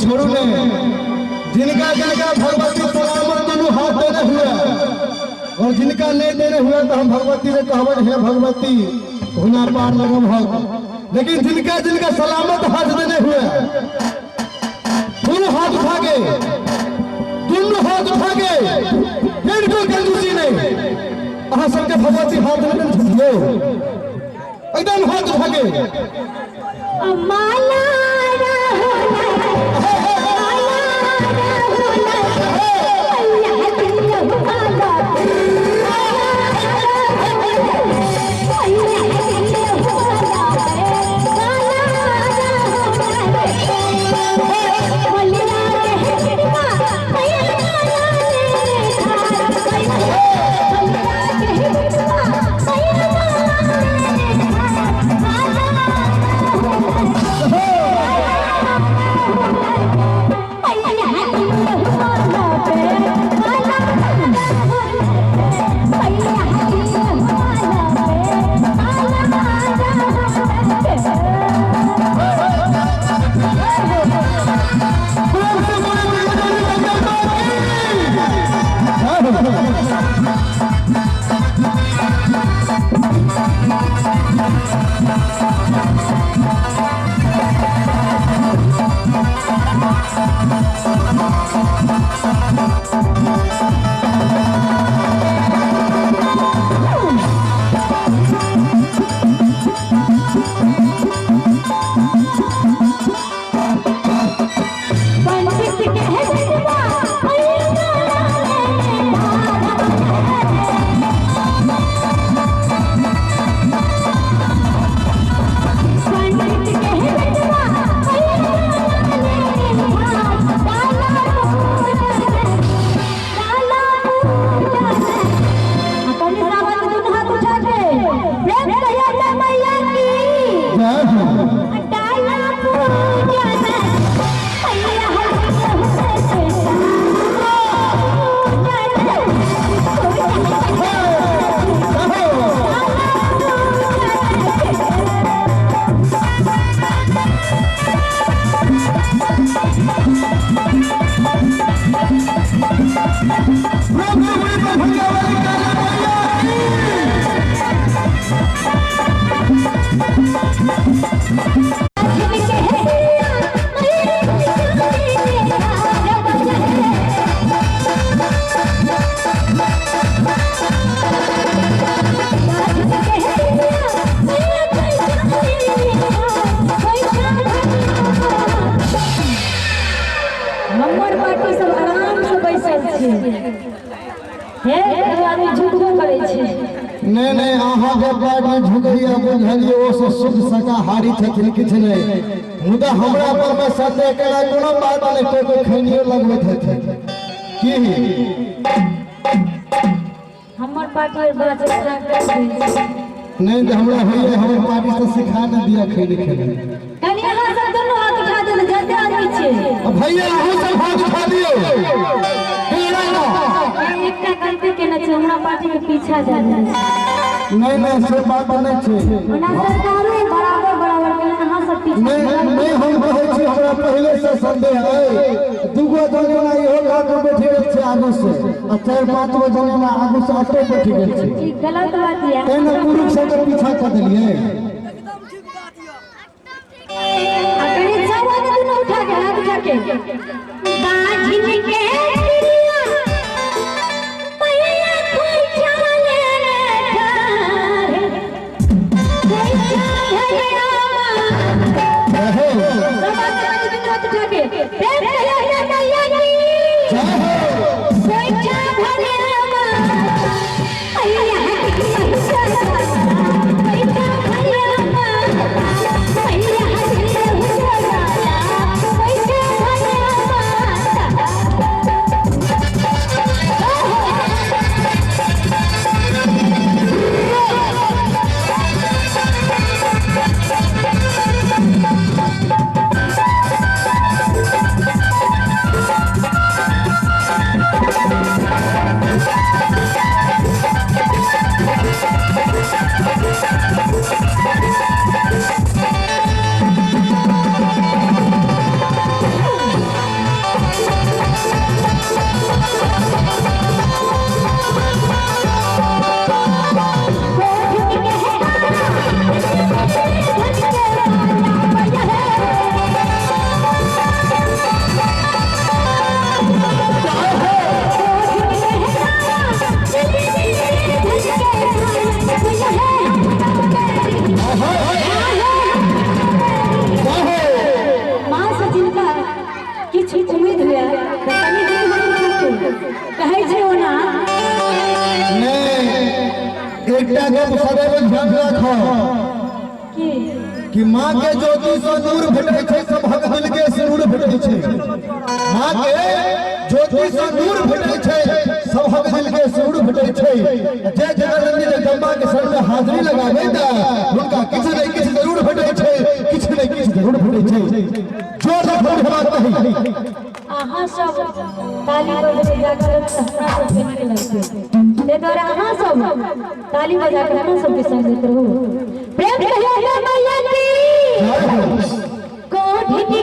छोड़ू ने। जिनका जिनका भगवती सलामत दुनू हाथ देने हुए और जिनका नहीं देने हुए तो हम भगवती से कहबनि, हे भगवती, हुना पार लगम हक। लेकिन जिनका जिनका सलामत हाथ देने हुए, दोनों हाथ उठा के, दोनों हाथ उठा के, बिल्कुल कंजूसी नहीं। अहाँ सबके भगवती हाथ देने छथिन, एकदम हाथ उठा के। माला प्रेम से बोले दुर्गा देवी की। पंडित के है। पंडित के है। मैया की जय हो। डाला पूजा जय हो। प्रेम से बोले दरभंगा वाली काली मैया की। हमर पार्टी सब आराम से बैसल छै। हे, एगो आदमी झुकबो करै छै। नहीं नहीं, अहाँके पार्टी झुकैया, बुझलियै, ओ सब शुद्ध शाकाहारी छथिन, किछु नहि। मुदा हमरा पर मे संदेह केला कोनो बात नहि। कोइ कोइ खैनियो लगबैत हेतै की? हमर पार्टी और बात छै। नहि तऽ हमरा होइए, हमर पार्टी से सिखा नहि दिया खैनी खेनाइ। कनि अहाँ सब दुनू हाथ उठा दियौ, जते आदमी छै। आ भैया, अहूँ सब हाथ उठा दियौ बेड़ा ना। एकटा गलती केने छै, हमरा पार्टी के पीछा जा रहल छै। नहीं नहीं, से बात नहि छै। ओना सरकारो बराबर बराबर केने, अहाँ सब पीछा। नहीं नहीं, हम कहै छी, हमरा पहिले से संदेह अइ। दूगो जनेना इहो घाट पर बैठ गेल छै आगू से, आ चारि पाँच गो जनेना आगू से ऑटो बैठ गेल छै। ई गलत बात यऽ। तैं ने पुरुष सबके पीछा कऽ देलियै। आ कनि सब आदमी दुनू उठा के, हाथ उठा के, बाझिन के प्रिया मैया खोइछा ले ठाढ़, खोइछा भरिया। रहो। सब आदमी दुनू हाथ उठा के, प्रेम से कहिया मैया की। जय हो। खोइछा भरिया मैया, खोइछा भरिया मैया, खोइछा भरिया। गप सदैव ध्यान राखो की कि माँ के ज्योति से नूर भेटै छै, सबहक दिल के सिनूर भेटै छै। माँ के ज्योति से नूर भेटै छै, सबहक दिल के सिनूर भेटै छै। जे जगदम्बी जगदम्बा के शरण में हाजिरी लगाबै त हुनका किछु नहि किछु जरूर भेटै छै, किछु नहि किछु जरूर भेटै छै। जोर से खूब हेबाक चाही। अहाँ सब ताली बजा कऽ हमरा सबके नीक लगतै, ताहि दुआरे अहाँ सब ताली बजा कऽ हमरा सबके संग दैत रहू। प्रेम कहियो मैया की जय हो। कोढ़ी।